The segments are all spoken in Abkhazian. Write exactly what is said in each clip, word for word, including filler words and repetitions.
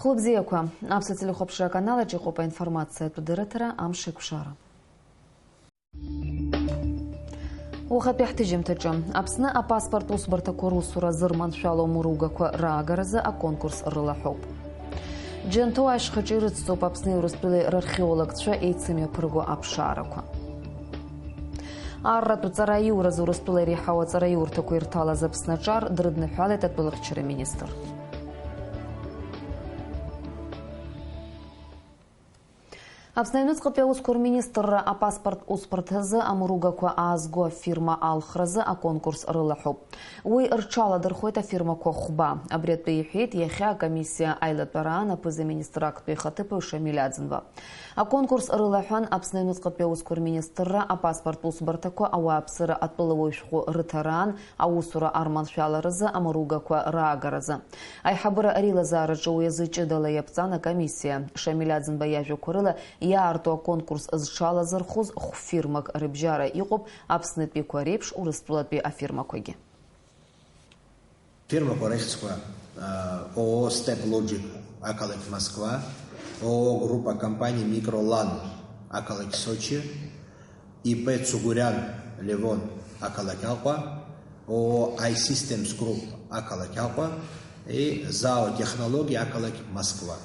Хәылбзиақәа, аԥсуа телехәаԥшра аканал аҿы иҟоуп аинформациатә дырраҭара Амш еиқәшара. Уахатәи ҳҭыжьымҭаҿы, Аԥсны апаспорт усбарҭақәа русура зырманшәало амыругақәа раагаразы аконкурс рылаҳәоуп. Џьанҭоу ашьхаҿы ирыцҵоуп Аԥсни Урыстәылеи рархеологцәа еицымҩаԥырго аԥшаарақәа. Арратә ҵараиуразы Урыстәыла иреиҳау аҵараиурҭақәа ирҭалаз Аԥсны аҿар дрыдныҳәалеит атәылахьчара министр. Аԥсны аҩныҵҟатәи аусқәа рминистрра апаспорт усбарҭазы амругақәа аазго афирма алхразы аконкурс рылаҳәоуп. Уи рҽаладырхәеит афирмақәа хәба. Абри атәы иҳәеит иахьа акомиссиа аилатәараан аԥыза-министр актәи ихаҭыԥуаҩ Шамиль Аӡынба. Аконкурс рылаҳәан Аԥсны аҩныҵҟатәи аусқәа рминистрра апаспорт усбарҭақәа ауааԥсыра атәылауаҩ шәҟәы рыҭараан аусура арманшәаларазы амругақәа раагаразы. Аиҳабыра реилазаараҿы уи азы ҷыдала иаԥҵан акомиссиа. Шамиль Аӡынба иажәақәа рыла, иаарту аконкурс зҽалазырхәыз хә-фирмак рыбжьара иҟоуп Аԥснытәиқәа реиԥш Урыстәылатәи афирмақәагьы. Фирмақәа рыхьӡқәа, а, ООО Step Logic, ақалақь Москва, ООО Группа компаний Микролан, ақалақь Сочи, ИП Цугурян Левон, ақалақь Аҟәа, ООО iSystems Group, ақалақь Аҟәа, и ЗАО Технологии, ақалақь Москва.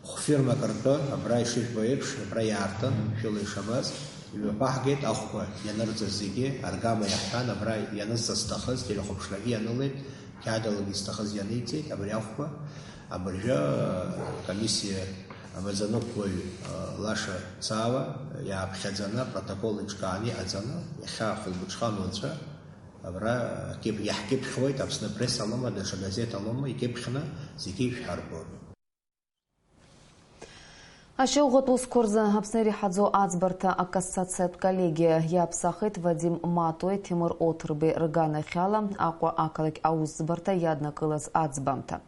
Хә-фирмак ртәы, абра ишыжәбо еиԥш, абра иаартын, шәыла ишабаз, имҩаԥаҳгеит ахәқәа ианырҵаз зегьы, аргама иаҳҳәан, абра ианызҵаз зҭахыз, телехәаԥшрагьы ианылеит, қьаадалагьы зҭахыз ианиҵеит, абри ахәқәа абыржәы, э, комиссиа амаӡаныҟәгаҩ, э, Лаша Цава иааԥхьаӡаны апротокол иҿкааны иҟаҵаны, иахьа ахәылбыҽха ануцәа абра кьып-, иаҳкьыԥхьуеит, Аԥсны Пресс алоума, даҽа газеҭ алоума, икьыԥхьны зегьы ишәҳарбоит. Ашьауӷатә усқәа рзы Аԥсны иреиҳаӡоу аӡбарҭа акассациатә коллегиа иаԥсахит Вадим Матуеи Ҭемыр Оҭырбеи рганахьала Аҟәа ақалақь аусӡбарҭа иаднакылаз аӡбамҭа.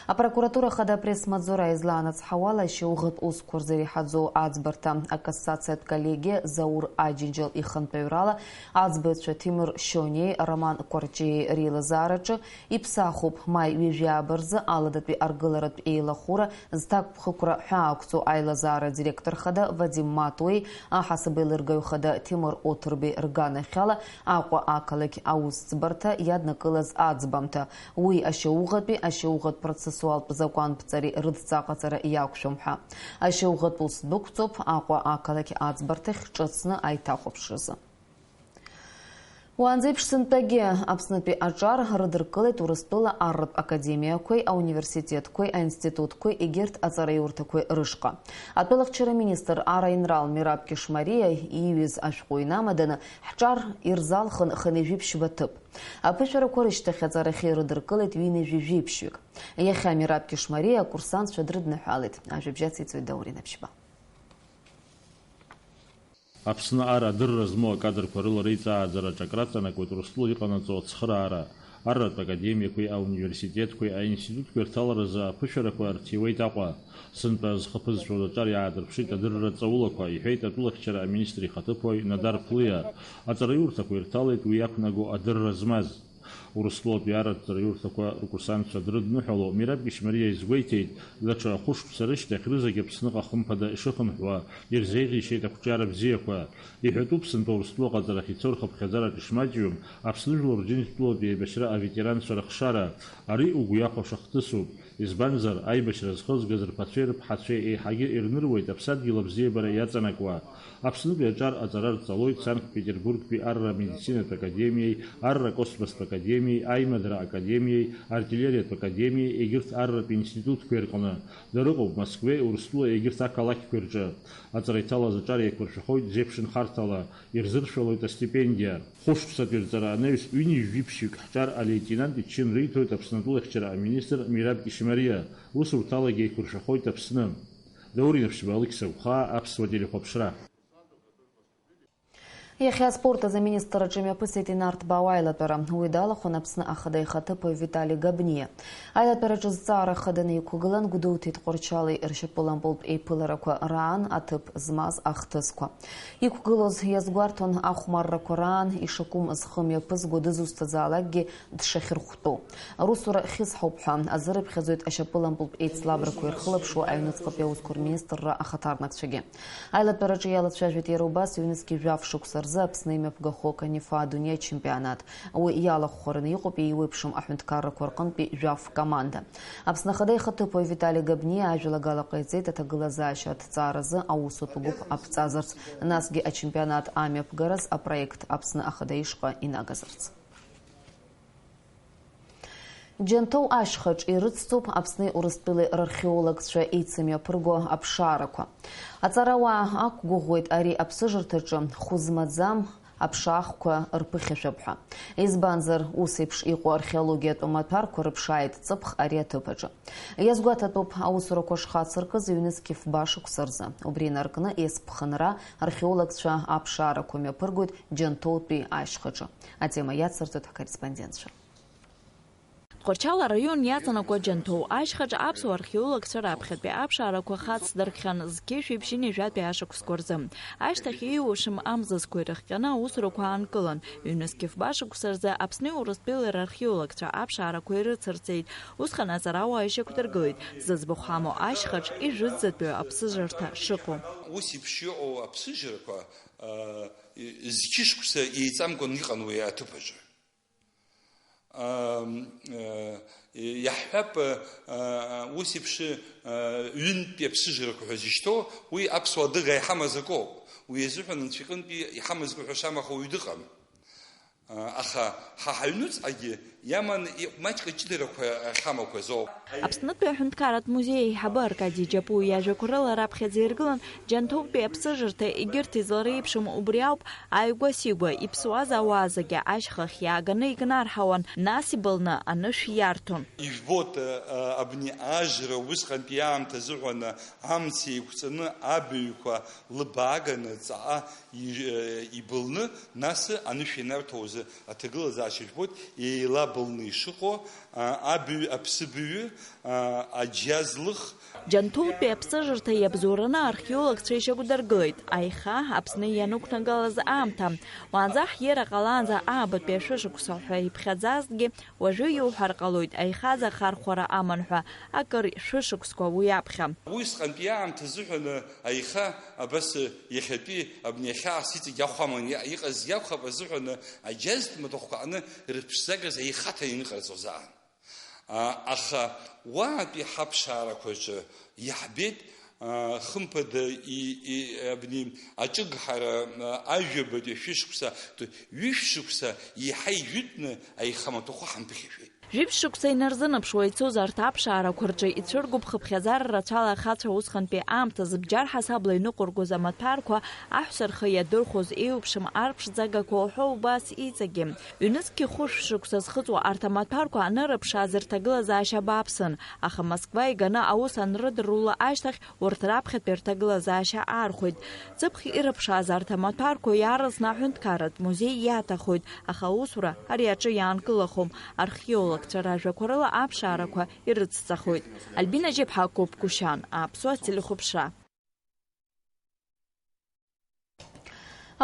Апрокуратура Ахада апресс-маҵзура излаанацҳауала, ашьауӷатә усқәа рзы иреиҳаӡоу аӡбарҭа акассациатә коллегиа Заур Аџьынџьал ихантәаҩрала аӡбаҩцәа Ҭемыр Шьониеи Роман Кәарҷиеи реилазаараҿы иԥсахуп. Маи ҩажәи ааба рзы аладатәи аргыларатә еилахәыра зҭакԥхықәра ҳәаақәҵоу аилазаара адиректор хада Вадим Матуеи аҳасабеилыргаҩ хада Ҭемыр Оҭырбеи рганахьала Аҟәа ақалақь аусӡбарҭа иаднакылаз аӡбамҭа, уи ашьауӷатәи ашьауӷатә процессуалтә закәанԥҵареи рыдҵа аҟаҵара иақәшәом ҳәа. Ашьауӷатә ус дәықәҵоуп Аҟәа ақалақь аӡбарҭахь ҿыцны аиҭахәаԥшразы. Уаанӡа еиԥш сынтәагьы Аԥснытәи аҿар рыдыркылеит Урыстәыла арратә академиақәеи ауниверситетқәеи аинститутқәеи егьырҭ аҵараиурҭақәеи рышҟа. Атәылахьчара министр араинрал Мераб Кьышмариа ииҩыз ашәҟәы инамаданы, ҳҿар ирзалхын хынҩажәи ԥшьба ҭыԥ. Аԥышәарақәа рышьҭахь аҵарахьы ирыдыркылеит ҩынҩажәи жәиԥшьҩык. Иахьа Мераб Кьышмариа акурсантцәа дрыдныҳәалеит. Ажәабжь ациҵоит Даур Инаԥшьба. Аԥсны ар адырра змоу акадрқәа рыла реиҵааӡараҿы акраҵанакуеит Урыстәыла иҟанаҵо ацхыраара, арратә академиақәеи ауниверситетқәеи аинститутқәеи рҭаларазы аԥышәарақәа рҭиуеит Аҟәа. Сынтәа зхы ԥызҵәоз аҿар иаадырԥшит адырра ҵаулақәа, иҳәеит атәылахьчара аминистр ихаҭыԥуаҩ Надар Ԥлиа. Аҵараиурҭақәа ирҭалеит уи иақәнаго адырра змаз. Урыстәылатәи арратә ҵараиурҭақәа ркурсантцәа дрыдныҳәало Мераб Кьышьмариа изгәеиҭеит, даҽа хәышықәса рышьҭахь рызегь Аԥсныҟа хымԥада ишыхынҳәуа ирзеиӷьеишьеит ақәҿиара бзиақәа. Иҳәатәуп, сынтәа Урыстәыла аҟаҵарахь ицо рхыԥхьаӡараҿ ишмаҷҩым Аԥсны жәлар Рџьынџьтәылатәи еибашьра аветеранцәа рыхшара. Ари угәы иахәаша хҭысуп. Избанзар, аибашьра зхызгаз рԥацәеи рыԥҳацәеи еиҳагьы ирныруеит аԥсадгьыл абзиабара иаҵанакуа. Аԥснытәи аҿар аҵара рҵалоит Санкт-Петербургтәи арра медицинатә академиеи, арра космостә академиеи, аимадара академиеи, артиллериатә академиеи, егьырҭ арратә институтқәеи рҟны. Дара ыҟоуп Москвеи Урыстәылеи егьырҭ ақалақьқәеи рҿы. Аҵара иҭалаз аҿар еиқәыршәахоит зеиԥшынхарҭала, ирзыршәалоит астипендиа. Хәышықәсатәи рҵара анаҩс, ҩынҩажәи ԥшьҩык ҳҿар алеитенант ичын риҭоит Аԥсны атәылахьчара аминистр Мераб Кьышьмариа. Усурҭалагьы еиқәыршәахоит Аԥсны. Даур Инаԥшьба, Алықьса Гәхаа, Аԥсуа телехәаԥшра. Иахьа аспорт азы аминистрраҿы имҩаԥысит инарҭбаау аилатәара. Уи далахәын Аԥсны Ахада ихаҭыԥуаҩ Витали Габниа. Аилатәараҿы зҵаара хаданы иқәгылан Гәдоуҭеи Тҟәарчали ршьапылампылтә еиԥыларақәа раан аҭыԥ змаз ахҭысқәа. Иқәгылоз иазгәарҭон ахәмаррақәа раан ишакәым зхы мҩаԥызго дызусҭазаалакгьы дшахьырхәтәу. Русура хьысҳауп ҳәа азырыԥхьаӡоит ашьапылампылтә еицлабрақәа ирхылаԥшуа аҩныҵҟатәи аусқәа рминистрра ахаҭарнакцәагьы. Аилатәараҿы иалацәажәеит иара убас ҩнызқьи жәаф шықәса рзы Аԥсны имҩаԥгахо Канифа адунеи ачемпионат. Уи иалахәхараны иҟоуп еиуеиԥшым аҳәынҭқаррақәа рҟынтәи жәаф команда. Аԥсны Ахада ихаҭыԥуаҩ Витали Габниа ажәалагала ҟаиҵеит аҭагылазаашьа аҭҵааразы аусутә гәыԥ аԥҵазарц, насгьы ачемпионат амҩаԥгараз апроект Аԥсны Ахада ишҟа инагазарц. Џьанҭоу ашьхаҿ ирыцҵоуп Аԥсни Урыстәылеи рархеологцәа еицымҩаԥырго аԥшаарақәа. Аҵарауаа ақәгәыӷуеит ари аԥсыжырҭаҿы хәы змаӡам аԥшаахқәа рԥыхьашәап ҳәа. Избанзар, ус еиԥш иҟоу археологиатә маҭәарқәа рыԥшааит ҵыԥх ари аҭыԥ аҿы. Иазгәаҭатәуп, аусурақәа шхацыркыз ҩнызқьи фба шықәса рзы. Убри инаркны есԥхынра археологцәа аԥшаарақәа мҩаԥыргоит Џьанҭоутәи ашьхаҿы. Атема иацырҵоит ҳкорреспондентцәа. Тҟәарчал араион иаҵанакуа Џьанҭоу ашьхаҿ аԥсуа археологцәа раԥхьатәи аԥшаарақәа хацдыркхьан зқьышәи ԥшьынҩажәатәи ашықәсқәа рзы. Ашьҭахь еиуеиԥшым амзызқәа ирыхҟьаны аусурақәа аанкылан. Ҩнызқьи фба шықәса рзы Аԥсни Урыстәылеи рархеологцәа аԥшаарақәа ирыцырҵеит. Усҟан аҵарауаа ишьақәдыргылеит, зыӡбахә ҳамоу ашьхаҿ ижәытәӡатәи аԥсыжырҭа шыҟоу. Ус еиԥш иҟоу аԥсыжрақәа, а, зқьышықәса еиҵамкәан иҟан уи аҭыԥ аҿы. Ам, э, иаҳҳәап, э, э, ус еиԥш, э, ҩынтәи аԥсыжрақәа ҳәа зышьҭоу, уи аԥсуа адыга иҳамаз акоуп. Уи азыҳәан Анцәа иҟынтәи иҳамазго ҳәа шамаха уаҩ дыҟам. Э, аха ҳа ҳаҩнуҵҟагьы иаман и-, маҷк аҷыдарақәа ахьамақәаз ауп. Аԥснытәи аҳәынҭқарратә музеи аиҳабы Аркади Џьапуа иажәақәа рыла раԥхьаӡа иргылан, Џьанҭоутәи аԥсыжырҭа егьырҭ излареиԥшым убри ауп, ааигәа-сигәа иԥсуаз ауаа зегьы ашьхахь иааганы икнарҳауан, нас ибылны анышә иарҭон. Ижәбоит, э, абни ажра усҟантәи аамҭа азыҳәан амца еиқәҵаны абаҩқәа лыбааганы ҵаҟа и-, э, ибылны, нас анышә ианарҭо азы аҭагылазаашьа жәбоит, еилабылны ишыҟоу, а, абаҩ аԥсыбаҩы, а, аџьа злых. Џьанҭоутәи аԥсыжырҭа иабзоураны археологцәа ишьақәдыргылеит аиха Аԥсны ианықәнагалаз аамҭа. Уаанӡа ҳиера ҟалаанӡа аабатәи ашәышықәса ҳәа иԥхьаӡазҭгьы, уажәы иуҳәар ҟалоит, аихаӡа ахархәара аман ҳәа, акыр шәышықәсқәа уи аԥхьа. Усҟантәи аамҭа азыҳәан аиха абас иахьатәи абни ахьаас иҵегь ахәаман иа-, иҟаз иакәхап азыҳәан аџьазтә маҭәахәқәа аҟны рыԥшӡагаз аихаҭа ианыҟарҵоз аан. А, аха уаантәи ҳаԥшаарақәаҿы иаҳбеит, а, хымԥада, и, и, абни аҿыгҳара, а, ажәабатәи шәышықәса, т-, ҩышә шықәса еиҳа ижәытәны аихамаҭәахәы ҳамԥыхьашәеит. Жәиԥшь шықәса инарзынаԥшуа ицоз арҭ аԥшаарақәа рҿы ицәыргоуп хыԥхьаӡара рацәала ахацәа усҟантәи аамҭазы бџьар ҳасабла иныҟәыргоз амаҭәарқәа, аҳәса рхы иадырхәоз еиуеиԥшым арԥшӡагақәа уҳәа убас иҵегьы. Ҩнызқьи хәышә шықәса зхыҵуа арҭ амаҭәарқәа анырыԥшааз рҭагылазаашьа бааԥсын, аха Москва иганы аус анрыдырула ашьҭахь урҭ раԥхьатәи рҭагылазаашьа аархәеит. Ҵыԥх ирыԥшааз арҭ амаҭәарқәа иаарласны аҳәынҭқарратә музеи иаҭахоит, аха аусура ари аҿы иаанкылахом. Археологцәа ражәақәа рыла аԥшаарақәа ирыцҵахоит. Альбина Жьеԥҳа, Коп Кушьан, Аԥсуа телехәаԥшра.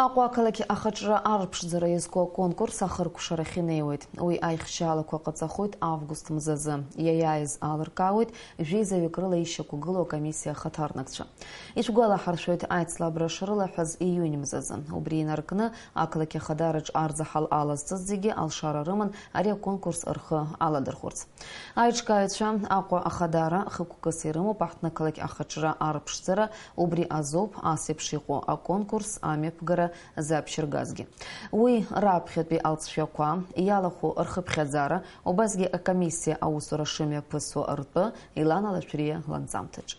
Аҟәа ақалақь ахаҿра арԥшӡара иазку аконкурс ахыркәшарахь инеиуеит. Уи аихшьаалақәа ҟаҵахоит август мзазы. Иаиааиз аалыркаауеит жәеизаҩык рыла ишьақәгылоу акомиссиа ахаҭарнакцәа. Ишәгәалаҳаршәоит аицлабра шрылаҳәаз июнь мзазы. Убри инаркны, ақалақь ахадараҿ арзаҳал алазҵаз зегьы алшара рыман ари аконкурс рхы аладырхәырц. Аиҿкааҩцәа Аҟәа ахадара хықәкыс ирымоуп аҳҭнықалақь ахаҿра арԥшӡара, убри азоуп ас еиԥш иҟоу аконкурс амҩаԥгара заԥшьыргазгьы. Уи раԥхьатәи алҵшәақәа, иалахәу рхыԥхьаӡара, убасгьы акомиссиа аусура шымҩаԥысуа ртәы Илана Лашәриа ланҵамҭаҿы.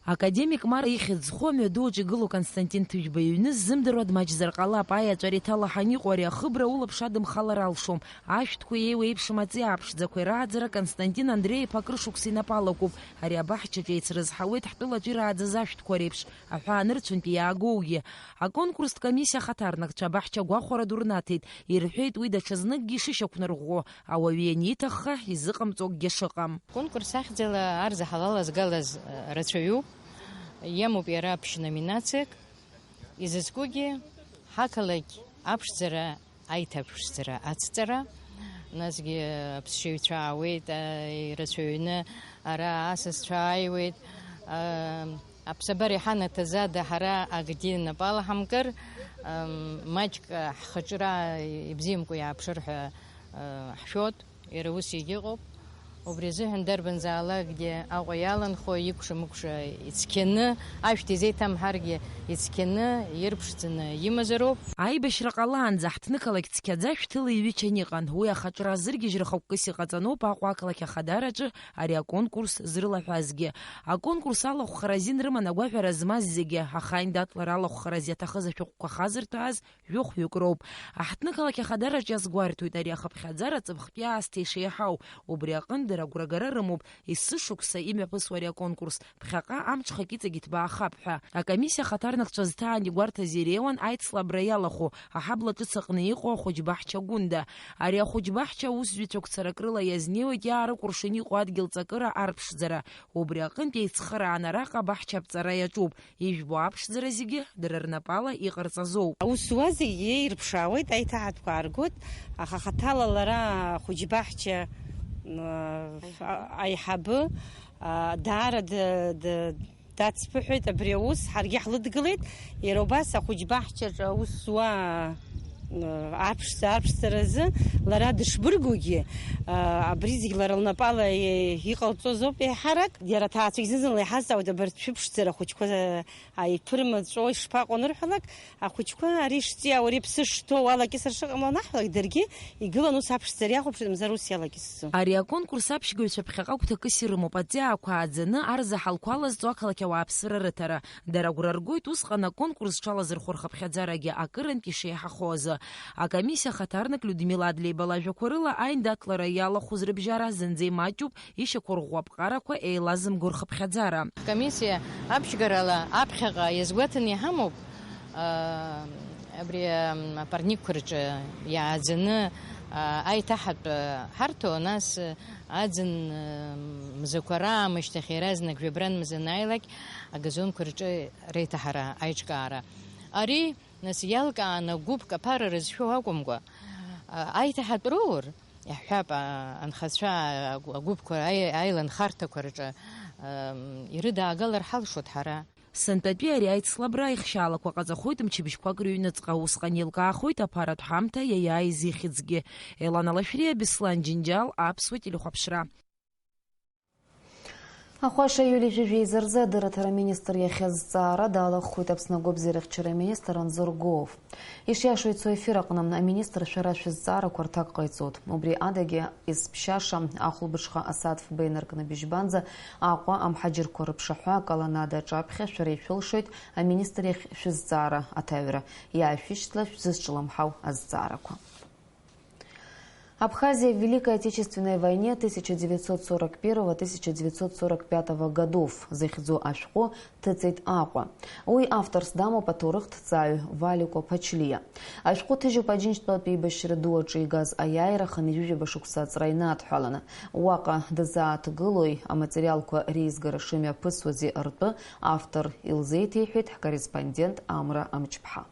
Академик Мара ихьӡ зху амҩаду аҿы игылоу Константин Ҭыжәба иҩны ззымдыруа дмаҷзар ҟалап, аиаҵәара иҭалаҳан иҟоу ари ахыбра улаԥш адымхалар алшом, ашәҭқәа еиуеиԥшым аҵиаа ԥшӡақәа ирааӡара Константин Андреи-иԥа акыр шықәса инапы алакуп, ари абаҳчаҿы еицрызҳауеит ҳтәылаҿы ирааӡаз ашәҭқәа реиԥш, аҳәаанырцәынтәи иаагоугьы. Аконкурстә комиссиа ахаҭарнакцәа абаҳча агәахәара ду рнаҭеит, ирҳәеит уи даҽазныкгьы ишышьақәнарӷәӷәо, ауаҩы ианиҭахха изыҟамҵо акгьы шыҟам. Конкурс ахьӡала арзаҳал алазгалаз, э, рацәаҩуп. Иамоуп иара ԥшь номинациак. Изызкугьы ҳақалақь аԥшӡара, аиҭаԥшӡара ацҵара. Насгьы аԥсшьаҩцәа аауеит, а, ирацәаҩны ара асасцәа ааиуеит. А, аԥсабара иҳанаҭаз ада ҳара акгьы напала ҳамкыр, ам, маҷк ҳхаҿра ибзиамкәа иааԥшыр ҳәа, а, ҳшәоит. Иара ус егьыҟоуп. Убри азыҳәан дарбанзаалакгьы Аҟәа иаланхо, икәша-мыкәша ицқьаны, ашәҭ изеиҭамҳаргьы ицқьаны, ирԥшӡаны имазароуп. Аибашьра ҟалаанӡа ҳҭнықалақь цқьаӡа шәҭыла иҩычан иҟан. Уи ахаҿра азыргьежьра хықәкыс иҟаҵаноуп Аҟәа ақалақь ахадараҿы ари аконкурс зрылаҳәазгьы. Аконкурс алахәхара азин рыман агәаҳәара змаз зегьы, аха аиндаҭлара алахәхараз иаҭахыз ашәҟәқәа хазырҭәааз жәохәҩык роуп. Аҳҭнықалақь ахадараҿ иазгәарҭоит ари ахыԥхьаӡара аҵыԥхтәи аасҭа ишеиҳау. Убри аҟынтә дара агәрагара рымоуп, есышықәса имҩаԥысуа ари аконкурс ԥхьаҟа амҽхак иҵегь иҭбаахап ҳәа. Акомиссиа ахаҭарнакцәа зҭаан игәарҭаз иреиуан аицлабра иалахәу аҳабла ҿыц аҟны иҟоу ахәыҷбаҳча Гәында. Ари ахәыҷбаҳча аусзуҩцәа гәцарак рыла иазнеиуеит иаарыкәыршан иҟоу адгьыл ҵакыра арԥшӡара. Убри аҟынтә еицхыраан араҟа абаҳча аԥҵара иаҿуп. Ижәбо аԥшӡара зегьы дара рнапала иҟарҵазоуп. Аус зуа зегьы ирԥшаауеит, аиҭаҳатәқәа ааргоит, аха хаҭала лара ахәыҷбаҳча, м, а-, аиҳабы, а, даара д-, д-, дацԥыҳәеит абри аус, ҳаргьы ҳлыдгылеит, иара убас ахәыҷбаҳчаҿы аус зуа, м, аԥшӡа, арԥшӡаразы лара дышбыргугьы, а, абри зегь лара лнапала и-, иҟалҵозоуп еиҳарак. Иара аҭаацәагь зны-зынла иҳазҵаауеит абарҭ шәыԥшӡара ахәыҷқәа, а, иԥырмаҵәо ишԥаҟоу анырҳәалак, ахәыҷқәа ари шҵиаау, ари аԥсы шҭоу алакьысыр шыҟамло анаҳҳәалак, даргьы игылан ус аԥшӡара иахәаԥшуеит, мамзар ус иалакьысӡом. Ари аконкурс аԥшьгаҩцәа ԥхьаҟа агәҭакыс ирымоуп, аҵиаақәа ааӡаны, арзаҳалқәа алазҵо ақалақь ауааԥсыра рыҭара. Дара агәра ргоит усҟан аконкурс зҽалазырхәо рхыԥхьаӡарагьы акырынтә ишеиҳахо азы. Акомиссиа ахаҭарнак Людмила Адлеиба лажәақәа рыла аиндаҭлара иалахәыз рыбжьара зынӡа имаҷуп, ишьақәырӷәӷәо аԥҟарақәа еилазымго рхыԥхьаӡара. Ҳкомиссиа аԥшьгарала аԥхьаҟа иазгәаҭаны иҳамоуп, аа, абри, ам, апарникқәа рҿы иааӡаны, аа, аиҭаҳатә, аа, ҳарҭо, нас, аӡын, ам, мзақәа раамышьҭахь иаразнак жәабран мза анааилак агазонқәа рҿы реиҭаҳара, аиҿкаара. Ари, нас, иалкааны гәыԥк аԥара рызшәо акәымкәа, а, аиҭаҳатә роур, иаҳҳәап, а, анхацәа агәы-, агәыԥқәа аи-, аиланхарҭақәа рҿы, ам, ирыдаагалар ҳалшоит ҳара. Сынтәатәи ари аицлабра аихшьаалақәа ҟаҵахоит мчыбжьқәак рыҩныҵҟа, усҟан еилкаахоит аԥаратә ҳамҭа иаиааиз ихьӡгьы. Елана Лашәриа, Беслан Џьынџьал, Аԥсуа телехәаԥшра. Ахәаша иули жәаҩа изы рзы адырраҭара аминистр иахьа зҵаара далахәхоит Аԥсны агәабзиарахьчара аминистр Анзор Гәыуов. Ишиашоу ицо ефир аҟны, аминистр шәара шәызҵаарақәа рҭак ҟаиҵоит. Убри адагьы изԥшьаша ахәылбыҽха асааҭ фба инаркны быжьбанӡа Аҟәа амҳаџьырқәа рыԥшаҳәа аколоннада аҿаԥхьа шәара ишәылшоит аминистр иахь шәызҵаара аҭаҩра. Иааишәышьҭла шәзызҿлымҳау азҵаарақәа. Абхазия в Великой Отечественной войне тысяча девятьсот сорок первого тысяча девятьсот сорок пятого годов захьӡу ашәҟәы ҭыҵит Аҟәа. Уи авторс дамоуп аҭоурыхҭҵааҩ Валикәа Ԥачлиа. Ашәҟәы ҭыжьуп Аџьынџьтәылатә еибашьра ду аҿы игаз аиааира хынҩажәижәаба шықәса аҵра инаадҳәаланы. Уаҟа дызааҭгылои, аматериалқәа реизгара шымҩаԥысуази ртәы автор илзеиҭеиҳәеит ҳкорреспондент Амра Амҷԥҳа.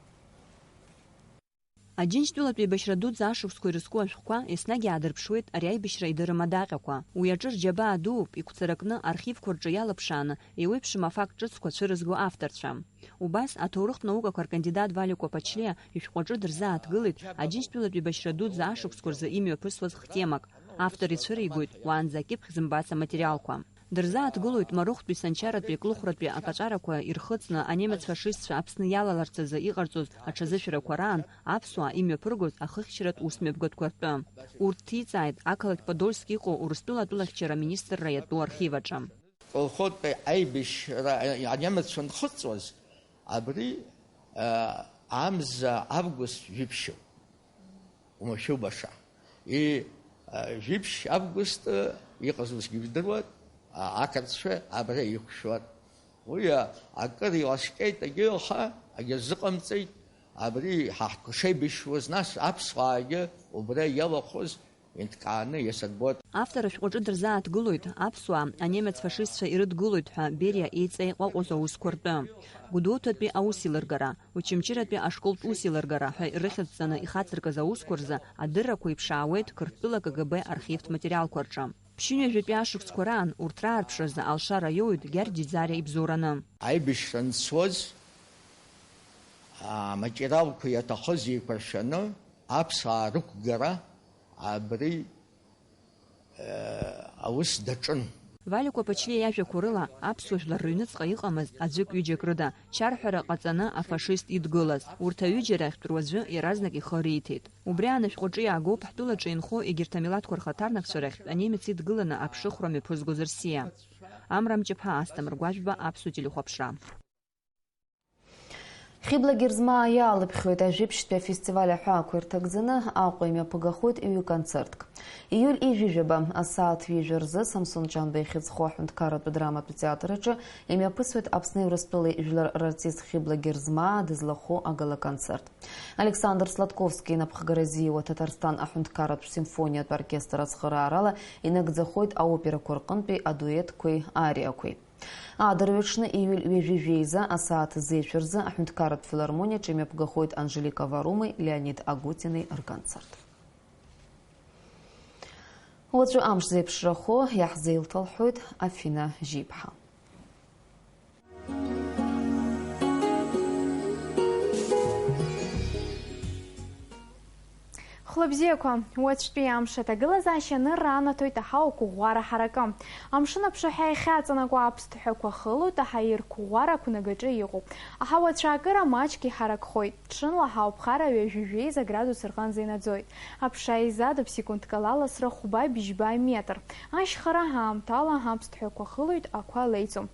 Аџьынџьтәылатә еибашьра дуӡӡа ашықәсқәа ирызку ашәҟәқәа еснагь иаадырԥшуеит ари аибашьра идырым адаҟьақәа. Уи аҿы рџьабаа дууп, игәцаракны архивқәа рҿы иалаԥшааны, еиуеиԥшым афакт ҿыцқәа цәырызго авторцәа. Убас, аҭоурыхтә наукақәа ркандидат Валикәа Ԥачлиа ишәҟәы аҿы дырзааҭгылеит Аџьынџьтәылатә еибашьра дуӡӡа ашықәсқәа рзы имҩаԥысуаз хтемак. Автор ицәыригоит уаанӡа акьыԥхь зымбац аматериалқәа. Дырзааҭгылоит Марыхәтәи Санчаратәи аклыхәратәи акаҵәарақәа ирхыҵны анемец фашистцәа Аԥсны иалаларц азы иҟарҵоз аҽазышәарақәа раан аԥсуаа имҩаԥыргоз ахыхьчаратә усмҩаԥгатәқәа ртәы. Урҭ ҭиҵааит ақалақь Подольск иҟоу Урыстәыла атәылахьчара аминистрра иатәу архив аҿы. Колхозтәи аибашьра анемеццәа анхыҵуаз, абри, а, амза август жәиԥшьоуп, уамашәа убаша. И, а, жәиԥшь август, а, иҟаз усгьы ижәдыруан, а, ақырҭцәа абра иқәшәон. Уи, а, акыр иласкьеит, егьи аха агьазыҟамҵеит, абри ҳа ҳгәы шеибашьуаз, нас аԥсуаагьы убра иалахәыз инҭкааны иасырбоит. Автор ашәҟәаҿы дырзааҭгылоит аԥсуаа анемец фашистцәа ирыдгылоит ҳәа Бериа еиҵеиҟәаҟәоз аусқәа ртәы, Гәдоуҭатәи аусеилыргара, Очамчыратәи ашколтә усеилыргара ҳәа ирыхьӡҵаны ихацыркыз аусқәа рзы адыррақәа иԥшаауеит Қырҭтәыла К Г Б архивтә материалқәа рҿы. Ԥшьынҩажәатәи ашықәсқәа раан урҭ раарԥшразы алшара иоуеит Гьаргь Ӡиӡариа ибзоураны. Аибашьра анцоз, аматериалқәа иаҭахыз еиқәыршәаны аԥсуаа рықәгара абри, э, аус даҿын. Валико Ԥачлиа иажәақәа рыла, аԥсуа жәлар рыҩныҵҟа иҟамызт аӡәык-ҩыџьак рыда чарҳәара ҟаҵаны афашист идгылаз, урҭ аҩыџьа рахьтә руаӡәы иаразнак ихы риҭеит. Убри аан ашәҟәаҿы иаагоуп ҳтәылаҿы инхо егьырҭ амилаҭқәа рхаҭарнакцәа рахьтә анемец идгыланы аԥшыхәра мҩаԥызгоз рсиа. Амра Мҷаԥҳа, Асҭамыр Гәажәба, Аԥсуа телехәаԥшра. Хьыбла Герзмаа иаалыԥхьоит ажәибжьтәи афестиваль аҳәаақәа ирҭагӡаны Аҟәа имҩаԥыгахоит ҩы-концертк. Ииуль ижәижәаба, асааҭ ҩажәа рзы Самсон Ҷанба ихьыӡхо аҳәынҭқарратә драматә театр аҿы имҩаԥысуеит Аԥсни Урыстәылеи жәлар рартист Хьыбла Герзмаа дызлахәу агала-концерт. Александр Сладковски инапхгара зиуа Ҭаҭарсҭан аҳәынҭқарратә симфониатә оркестр ацхыраарала инагӡахоит аоперақәа рҟынтәи адуетқәеи ариақәеи. Адырҩаҽны ииуль ҩажәи жәеиза асааҭ зеишәа рзы аҳәынҭқарратә филармониаҿы имҩаԥгахоит Анжелика Варумеи Леонид Агутини рконцерт. Уаҵәы амш зеиԥшрахо иаҳзеилҭалҳәоит Афина Жьиԥҳа. Хәлыбзиақәа, уаҵәтәи амш аҭагылазаашьа анырра анаҭоит аҳауа қәыӷәӷәара ҳаракы. Амшын аԥшаҳәа иахьаҵанакуа аԥсҭҳәақәа хылоит, аҳаирқәыӷәӷәара ақәнагаҿы иҟоуп. Аҳауа ацәаакыра маҷк иҳаракхоит. Ҽынла аҳауа ԥхара ҩажәи жәеиза градус рҟынӡа инаӡоит. Аԥша еизадоуп секундк ала ласра хәба-бжьба метр. Ашьхара ҳаамҭала аԥсҭҳәақәа хылоит, ақәа леиӡом.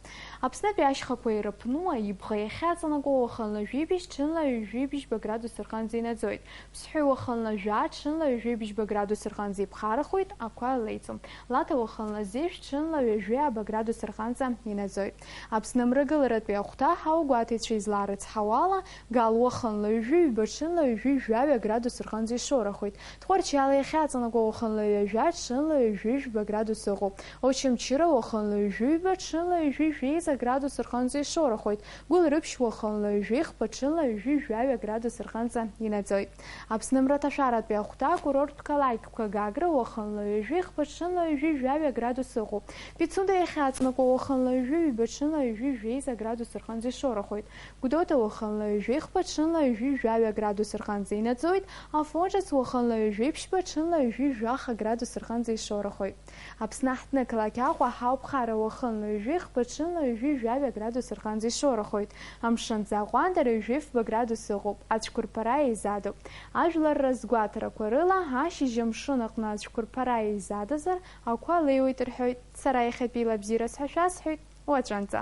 Аԥснытәи ашьхақәа ирыԥну аибӷа иахьаҵанакуа уахынла жәибжь, ҽынла ҩажәи бжьба градус рҟынӡа инаӡоит. Ԥсҳәи уахынла жәа, ҽынла ҩажәи бжьба градус рҟынӡа иԥхарахоит, ақәа леиӡом. Лаҭа уахынла зежә, ҽынла ҩажәи ааба градус рҟынӡа инаӡоит. Аԥсны амрагыларатәи ахәҭа ҳаугәаҭаҩцәа излаарыцҳауала, Гал уахынла ҩажәи ҩба, ҽынла ҩажәи жәаҩа градус рҟынӡа ишоурахоит. Тҟәарчал иахьаҵанакуа уахынла ҩажәа, ҽынла ҩажәи жәба градус ыҟоуп. Очамчыра уахынла ҩажәи ҩба, ҽынла ҩажәи жәеиза градус рҟынӡа ишоурахоит. Гәылрыԥшь уахынла ҩажәи хԥа, ҽынла ҩажәи жәаҩа градус рҟынӡа инаӡоит. Аԥсны амраҭашәаратәи ахәҭа акурорттә қалақьқәа Гагра уахынла ҩажәи хԥа, ҽынла ҩажәи жәаҩа градус ыҟоуп. Пицунда иахьаҵанакуа уахынла ҩажәи ҩба, ҽынла ҩажәи жәеиза градус рҟынӡа ишоурахоит. Гәдоуҭа уахынла ҩажәи хԥа, ҽынла ҩажәи жәаҩа градус рҟынӡа инаӡоит, Афон ҿыц уахынла ҩажәи ԥшьба, ҽынла ҩажәи жәаха градус рҟынӡа ишоурахоит. Аԥсны аҳҭнықалақь Аҟәа аҳауа ԥхара уахынла ҩажәи хԥа, ҽынла ҩажәи жәаҩа градус рҟынӡа ишоурахоит. Амшын аӡы аҟәандара ҩажәи фба градус ыҟоуп, ацәқәырԥара еизадоуп. Ажәлар разгәаҭарақәа рыла, ашьыжь амшын аҟны ацәқәырԥара еизадазар, ақәа леиуеит рҳәоит. Сара иахьатәи илабзиараз ҳәа шәасҳәеит, уаҵәынӡа.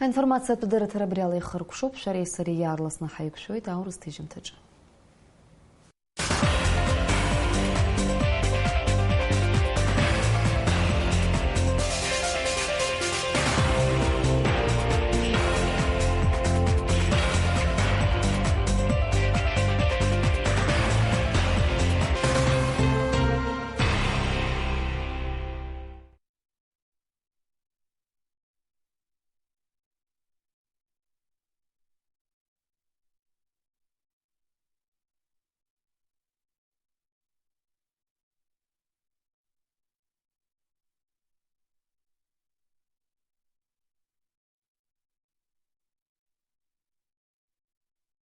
Аинформациатә дырраҭара абри ала ихыркәшоуп, шәареи сареи иаарласны ҳаиқәшәоит аурыс ҭыжьымҭаҿы.